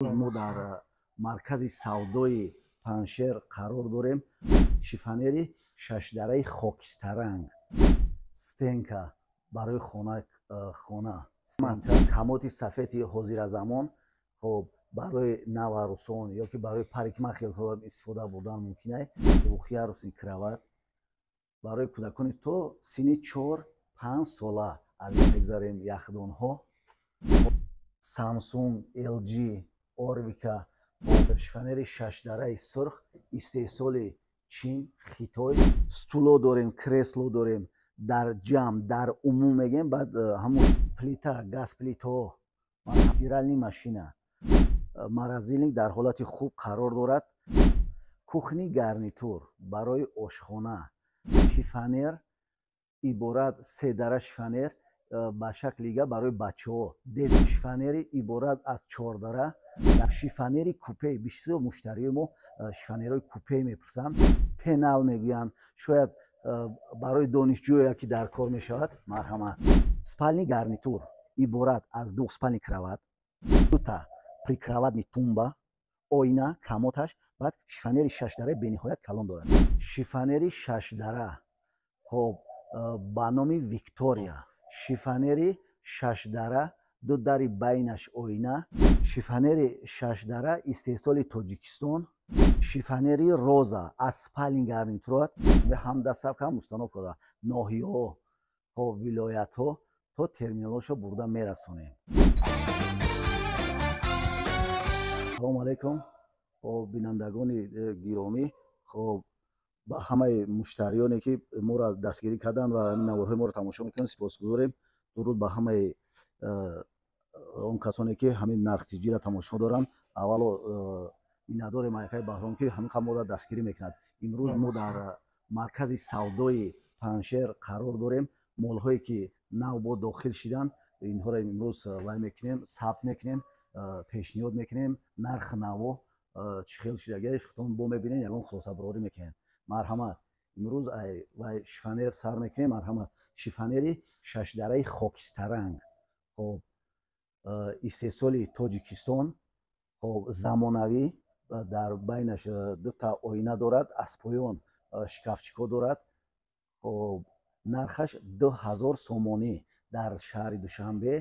Мо дар маркази савдои Панҷшер қарор дорем. Шифонери шашдараи хокистаранг, стенка барои хона, комоди сафеди ҳозиразамон. Хоб, барои наварусон ё ки барои парикмахерҳо истифода бурдан мумкин аст. Двухъярусный кровать барои кӯдакони то синни 4-5 сола. Аз ин мегзарем яхдонҳо Samsung, LG, Orvika. Шифонери шашдараи сурх, истеҳсоли Чин, Хитой. Стуло дорем, кресло дорем, дар ҷамъ, дар умум мегем. Баъд ҳамун плита, газ плитаҳо, стиральный машина, морозильник дар ҳолати хуб қарор дорад. Кухни гарнитур барои ошхона, шифонер иборат се дара шифонер ба шакли га барои бачаҳо, шифонери иборат аз чордара, шифонери купе. Бисёр муштариёи мо шифонерҳои купе мепурсанд, пенал мегӯянд. Шояд барои донишҷӯе ки дар кор мешавад. Марҳамат, спальный гарнитур иборат аз двухспальный кровать, дута прикроватный тумба, оина, комодаш, баъд шифонери шашдара бениҳоят калон дорад. Шифонери шашдара, хоб, ба номи Виктория, шифонери шашдара, ду дари байнаш оина, шифонери шашдара, истеҳсоли Тоҷикистон. Шифонери роза аз спальный гарнитурат ҳам доставка, ҳам установка дорад. Ноҳияҳо, хоб, вилоятҳо то терминалҳошо бурда мерасонем. Салому алайкум, хоб, бинандагони гиромӣ, хоб, ба ҳамаи муштариёне ки моро дастгирӣ карданд ва наворҳои моро тамошо мекунанд, сипосгузорем. Дуруд ба ҳамаи он касоне ки ҳамин нархтиҷиро тамошо доранд. Аввало миннатдорем акаи Баҳром, ки ҳамин қадр моро дастгирӣ мекунад. Имрӯз мо дар маркази савдои Панҷшер қарор дорем. Молҳое ки нав бо дохил шиданд, инҳоро имрӯз вай мекунем, сабт мекунем, пешниҳод мекунем. Нархи наво чӣ хел шидагиаш худтон бо мебинед, ягон хулосабарорӣ мекунем. Марҳамат, имрӯз вай шифонер сар мекунем. Марҳамат, шифонери шашдараи хокистаранг, хоб, истеҳсоли Тоҷикистон, хоб, замонавӣ, дар байнаш дута оина дорад, аз поён шкафчико дорад. Хоб, нархаш 2000 сомонӣ дар шаҳри Душанбе.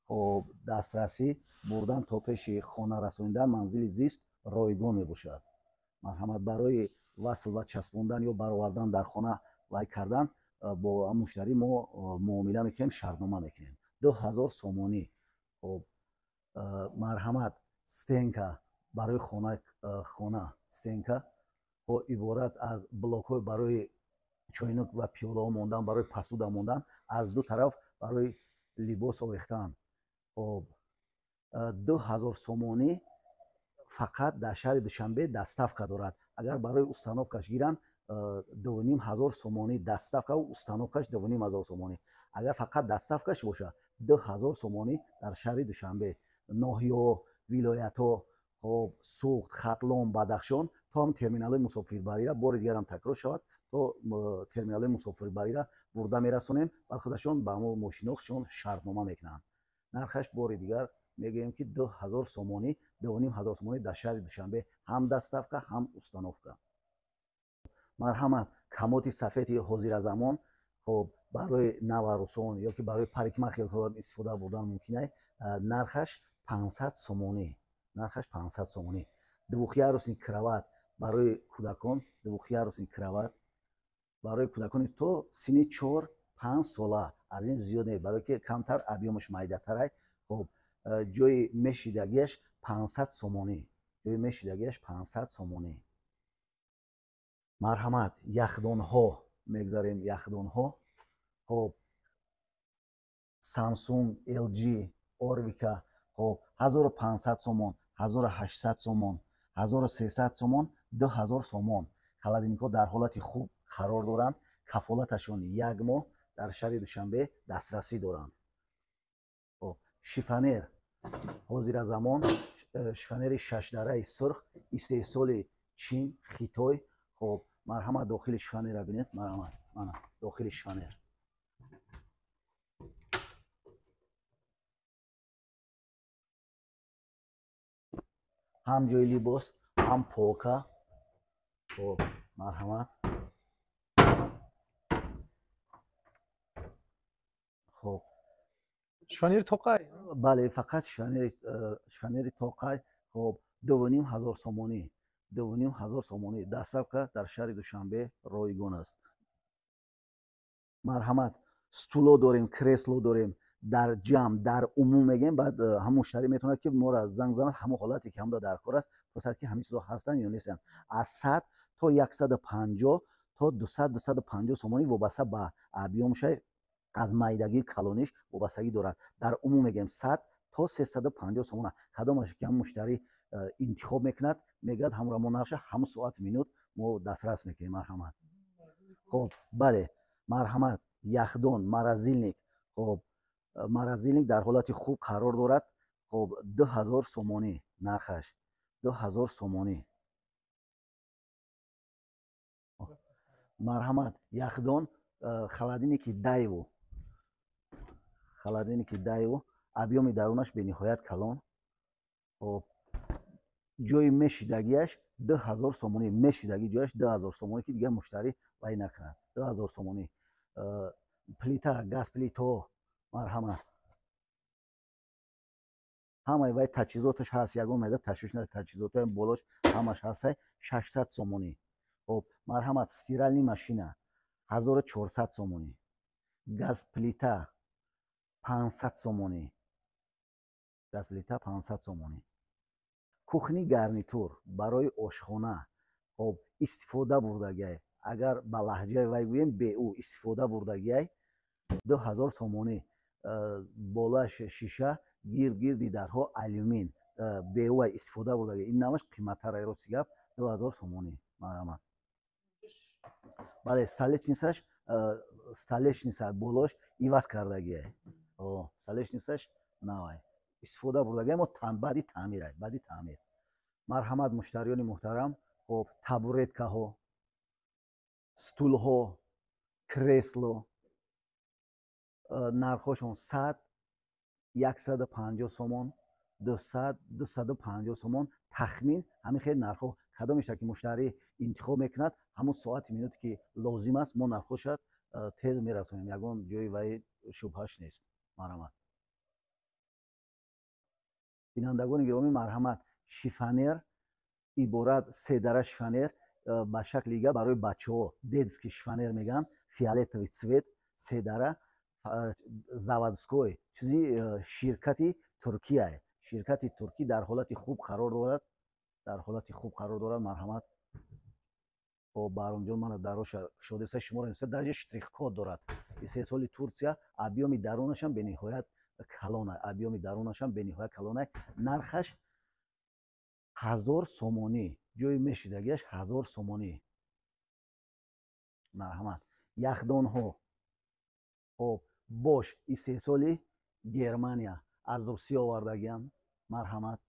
Хоб, дастрасӣ бурдан то пеши хона расонидан, манзили зист ройгон мебошад. Марҳамат, барои васл ва часпондан ё баровардан дар хона вай кардан бо муштарӣ мо муомила мекунем, шартнома мекунем. 2000 сомонӣ. Хоб, марҳамат, стенка барои хона, стенка иборат аз блокҳои барои чойнук ва пиёлаҳо мондан, барои посуда мондан, аз ду тараф барои либос овехтан. Хоб, 2000 сомонӣ фақат дар шаҳри Душанбе доставка дорад. Агар барои установкаш гиранд, 2500 сомонӣ доставка, установкаш 2500 сомонӣ. Агар фақат доставкаш бошад, 2000 сомонӣ дар шаҳри Душанбе. Ноҳияҳо, вилоятҳо, хоб, Суғд, Хатлон, Бадахшон то ҳам терминалҳои мусофирбарира, бори дигарам такрор шавад, то терминалҳои мусофирбарира бурда мерасонем. Баъд худашон ба мо мошиноҳшон шартнома мекунанд. Нархаш бори дигар мегӯем ки 2000 сомонӣ, 2500 сомонӣ дар шаҳри Душанбе, ҳам доставка, ҳам установка. Марҳамат, комоди сафеди ҳозиразамон, хоб, барои наварусон ё ки барои парикмахерҳо истифода бурдан мумкин аст. Нархаш 500 сомонӣ, нархаш 500 сомонӣ. Двухъярусный кровать барои кӯдакон, двухъярусный кровать барои кӯдакони то синни 4-5 сола, аз ин зиёд не, барои ки камтар объёмаш майдатарай. Хоб, ҷои мешидагиаш 500 сомонӣ, ҷои мешидагиаш 500 сомонӣ. Марҳамат, яхдонҳо мегзарем, яхдонҳо, хоб, Samsung, LG, Orvika, хоб, 1500 сомон, 1800 сомон, 1300 сомон, 2000 сомон. Холодильникҳо дар ҳолати хуб қарор доранд, кафолаташон як моҳ, дар шаҳри Душанбе дастрасӣ доранд. Хоб, шифонер ҳозиразамон, шифонери шашдараи сурх, истеҳсоли Чин, Хитой. Хоб, марҳамат, дохили шифонерро бинед. Марҳамат, мана дохили шифонер. Ҳам ҷои либос, ҳам полка. Хоб, марҳамат. Хоб. Шифонери тоқай? Бале, фақат шифонери тоқай. Хоб, 2500 сомонӣ. 2500 сомонӣ. Доставка дар шаҳри Душанбе ройгон аст. Марҳамат, стуло дорем, кресло дорем. Дар ҷамъ, дар умум мегем, баъд ҳамон муштарӣ метавонад, ки моро занг занад, ҳамон ҳолате ки ҳамда дар кор аст, пурсад, ки ҳамин чизо ҳастанд ё нестанд. Аз 100 то 150 то 200, 250 сомонӣ, вобаста ба объёмшай, аз майдагии калониш вобастагӣ дорад. Дар умум мегем, 100 то 350 сомона. Кадомаше ки ҳамон муштарӣ интихоб мекунад, мегӯяд, ҳамонро мо нархша ҳамон соати минут мо дастрас мекунем. Марҳамат. Хоб, бале, марҳамат, яхдон, морозильник. Хоб, морозильник дар ҳолати хуб қарор дорад. Хоб, 2000 сомонӣ нархаш, 2000 сомонӣ. Марҳамат, яхдон, холодильники Дайву, холодильники Дайву, объёми дарунаш бениҳоят калон. Хоб, ҷои мешидагиаш 2000 сомонӣ, мешидагӣ ҷояш 2000 сомонӣ, ки дигар муштарӣ вай накунад. 2000 сомонӣ. Плита, газ плито, марҳамат. Ҳамаи вай таҷҳизоташ ҳаст, ягон майда ташвиш надорад, таҷҳизотҳои болош ҳамаш ҳастай, 600 сомонӣ. Хоб, марҳамат, стиральный машина 1400 сомонӣ, газ плита 500 сомонӣ, газ плита 500 сомонӣ. Кухонный гарнитур барои ошхона. Хоб, истифода бурдагиай, агар ба лаҳҷаи вай гӯем, беу истифода бурдагиай, 2000 сомонӣ. Болояш шиша, гирд гирди дарҳо алюмин, беуай, истифода бурдагиай. Ин намаш қиматтар, рости гап, 2000 сомонӣ. Марҳамат. Бале, столешницаш, столешница болош иваз кардагиай, столешницаш навай, истифода бурдагиай, мо баъди таъмирай, баъди таъмир. Марҳамат, муштариёни муҳтарам. Хоб, табуреткаҳо, стулҳо, кресло, нархҳошон 100, 150 сомон, 200, 250 сомон, тахмин ҳамин хел нархҳо. Кадомеша ки муштарӣ интихоб мекунад, ҳамон соати минуте ки лозим аст, мо нархҳоша тез мерасонем, ягон ҷои вай шубҳаш нест. Марҳамат, бинандагони гиромӣ. Марҳамат, шифонер, иборат седара шифонер ба шакли дига барои бачаҳо детский шифонер мегӯянд, фиолетовый цвет, седара, заводской, чизи ширкати Туркия, ширкати туркӣ, дар ҳолати хуб қарор дорад, дар ҳолати хуб қарор дорад. Марҳамат. Хоб, Баҳромҷон, мана дароша кушодеса, шуморо ниста, даже штрих-код дорад, истеҳсоли Турсия, объёми дарунашам бениҳоят калона, объёми дарунашам бениҳоят калона. Нархаш 1000 сомонӣ, ҷои мешидагиаш 1000 сомонӣ. Марҳамат, яхдонҳо. Хоб, Бош, истеҳсоли Германия, аз Русия овардагиам. Марҳамат,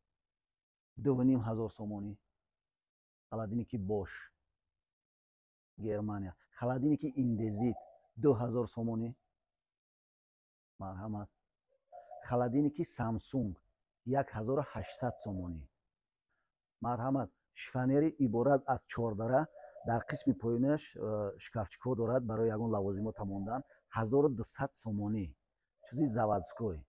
2500 сомонӣ. Холодильники Бош, Германия. Холодильники Индезит 2000 сомонӣ. Марҳамат, холодильники Самсунг 1800 сомонӣ. Марҳамат, шифонери иборат аз чордара, дар қисми поёнаш шкафчикҳо дорад барои ягон лавозимота мондан, 1200 сомонӣ, чизи заводской.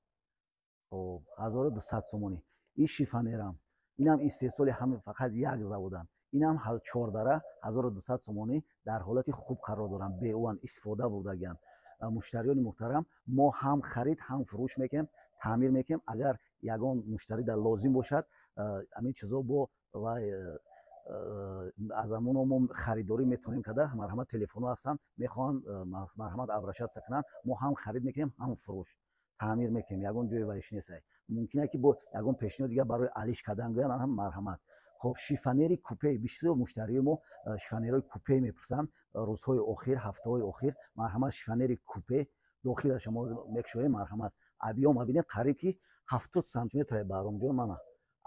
Хоб, 1200 сомонӣ. Ин шифонерам, инам истеҳсоли ҳами фақат як заводанд, инам чордара, 1200 сомонӣ, дар ҳолати хуб қарор доранд, беуан, истифода бурдагианд. Муштариёни муҳтарам, мо ҳам харид, ҳам фурӯш мекунем, таъмир мекунем. Агар ягон муштарӣ дар лозим бошад ҳамин чизо, бо вай аз ҳамоно мо харидорӣ метавонем карда. Марҳамат, телефонҳо ҳастанд, мехоҳанд, марҳамат, обращаться кунанд. Мо ҳам харид мекунем, ҳам фурӯш, таъмир мекунем, ягон ҷои вайш нестай. Мумкин ки бо ягон пешниҳод дигар барои алиш кардан гӯянд ҳам, марҳамат. Хоб, шифонери купе. Бисёр муштариёи мо шифонерҳои купе мепурсанд рӯзҳои охир, ҳафтаҳои охир. Марҳамат, шифонери купе, дохилаша мо мекушоем. Марҳамат, объёма бинед, қариб ки 70 сантиметрай. Баҳромҷон, мана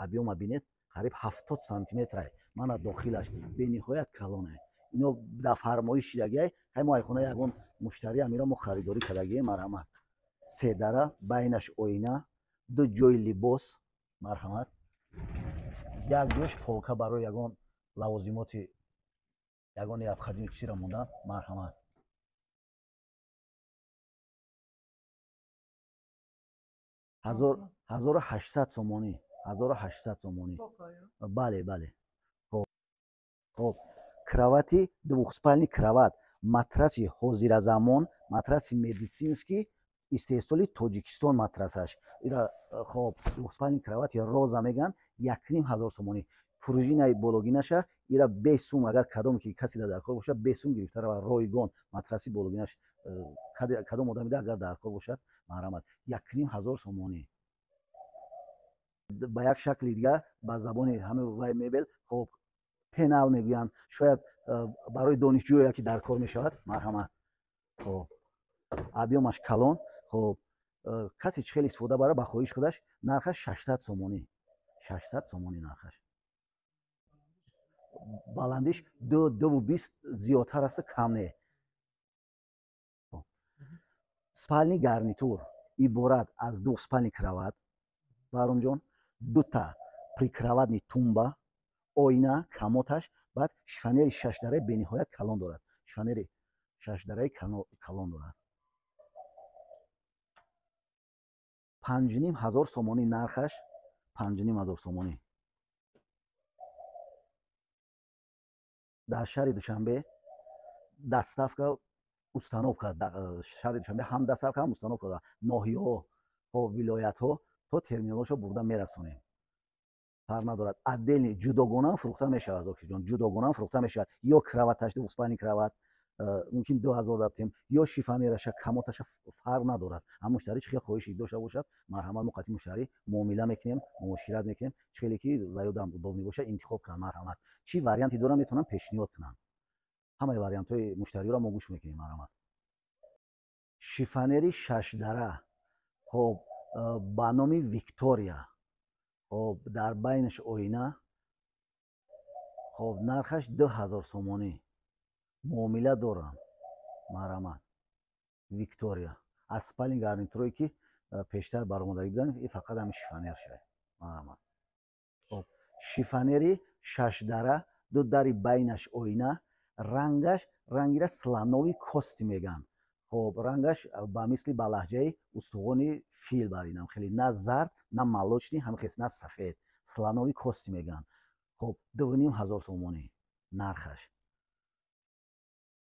объёма бинед, қариб 70 сантиметрай. Мана дохилаш бениҳоят калонай. Ино дар фармоиш шидагиай, хай мо айхона ягон муштарӣ амиро мо харидорӣ кардагием. Марҳамат, седара, байнаш оина, ду ҷои либос. Марҳамат. Як ҷош полка барои ягон лавозимоти ягон необходимый чизро мондан, марҳамат. 1800 сомонӣ, 1800 сомонӣ. Бале, бале. Хоб, кровати двухспальный кровать, матраси ҳозиразамон, матраси медицинский, истеҳсоли Тоҷикистон матрасаш. Ира хоб, двухспальный кровати Роза меган, 1500 сомонӣ. Пружинаи бологинаша ира 5 сум, агар кадом ки касе дар кор бошад, 5 сум гирифта рава, ройгон матраси бологинаш, кадом одамида агар дар кор бошад, марҳамат, 1500 сомонӣ. Ба як шакли дигар, ба забони ҳама вай мебел, хоб, пенал мегӯянд, шояд барои донишҷӯе ки дар кор мешавад, марҳамат. Хоб, объёмаш калон. Хоб, касе чӣ хел истифода бара, ба хоҳиши худаш. Нархаш 600 сомонӣ, 600 сомонӣ нархаш. Баландиш 2,20 зиёдтар аст, кам не. Спальный гарнитур иборат аз двухспальный кровать, Баҳромҷон, дута прикроватный тумба, оина, комодаш, баъд шифоньери шашдараи бениҳоят калон дорад, шифоньери шашдараи калон дорад. 5500 сомонӣ нархаш, 5500 сомонӣ. Дар шаҳри Душанбе доставка, установка, шаҳри Душанбе ҳам доставка, ҳам установка, ноҳияҳо, вилоятҳо то терминалошо бурда мерасонем, фарқ надорад. Отдельный, ҷудогона фурӯхта мешавад, окиҷон, ҷудогона фурӯхта мешавад. Ё кроваташ, двухспальный кровать, мумкин 2000 даптем, ё шифоньераша, комодаша, фарқ надорад. Ҳам муштарӣ чӣ хел хоҳиши дошта бошад, марҳамат, мо қатъи муштарӣ муомила мекунем, муошират мекунем, чӣ хеле ки ваёдам удобный бошад, интихоб кунам, марҳамат. Чӣ варианте дорам, метавонам пешниҳод кунам. Ҳамаи вариантҳои муштариёро мо гӯш мекунем, марҳамат. Шифоньери шашдара, хоб, ба номи Виктория, хоб, дар байнаш оина, хоб, нархаш 2000 сомонӣ, муомила дорам, марҳамат. Виктория аз спальный гарнитурое ки пештар баромадагӣ буданд, и фақат ҳами шифоньер шавад, марҳамат. Хоб, шифоньери шашдара, ду дари байнаш оина, рангаш рангира слоновой кости мегӯянд. Хоб, рангаш ба мисли ба лаҳҷаи устухони фил баринам, хеле на зард, на молочный, ҳамхес, на сафед, слоновой кости мегӯянд. Хоб, 2500 сомонӣ нархаш.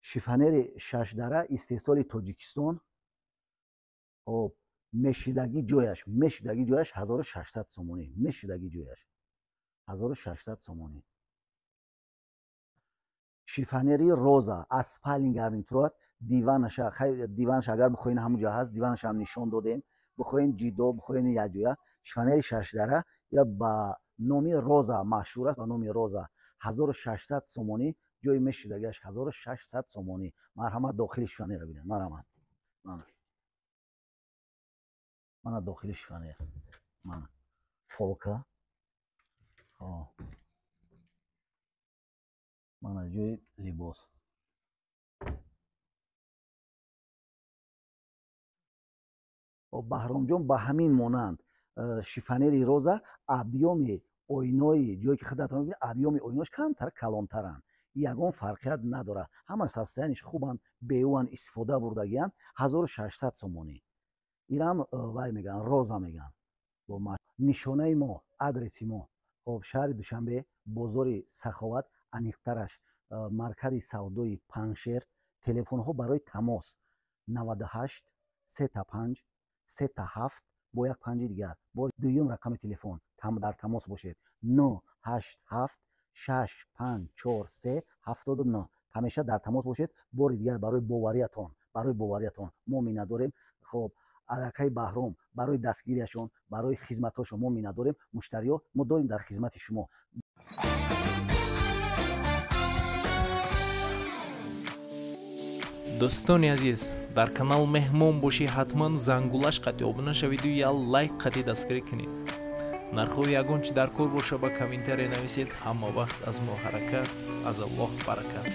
Шифоньери шашдара, истеҳсоли Тоҷикистон, хоб, мешидагӣ ҷояш, мешидагӣ ҷояш 1600 сомонӣ, мешидагӣ ҷояш 1600 сомонӣ. Шифоньери Роза аз спальный гарнитурат, диванаша, диванаша агар бихоҳен, ҳамун ҷо ҳаст, диванашам нишон додем, бихоҳен ҷидо, бихоҳен якҷоя. Шифоньери шашдара я ба номи Роза машҳур аст, ба номи Роза, 1600 сомонӣ, ҷои мешидагиаш 1600 сомонӣ. Марҳамат, дохили шифоньера бинед, марҳамат. Мана, мана дохили шифоньер, мана полка, мана ҷои либос. Баҳромҷон, ба ҳамин монанд шифоньери Роза, объёми оинои ҷое ки худатон мебинед, объёми оинош камтар калонтаранд, ягон фарқият надорад, ҳама состояниеш хубанд, беуанд, истифода бурдагиянд. 1600 сомонӣ. Ирам вай мегӯянд, Роза мегӯянд. Нишонаи мо, адреси мо, хоб, шаҳри Душанбе, бозори Саховат, аниқтараш маркази савдои Паншер. Телефонҳо барои тамос: 98 35 777 бо як панҷи дигар. Бори дуюм рақами телефон дар тамос бошед: 987 6543 79. Ҳамеша дар тамос бошед. Бори дигар барои бовариятон, барои бовариятон мо миннатдорем. Хоб, аллакай Баҳром барои дастгириашон, барои хизматҳошон мо миннатдорем. Муштариҳо, мо доим дар хизмати шумо. Дӯстони азиз, дар канал меҳмон бошӣ, ҳатман зангулаш қатъи обуна шавиду я лайк қатъи дастгирӣ кунед. Нархҳои ягон чи дар кор боша, ба комментария нависед. Ҳама вақт аз мо ҳаракат, аз Аллоҳ баракат.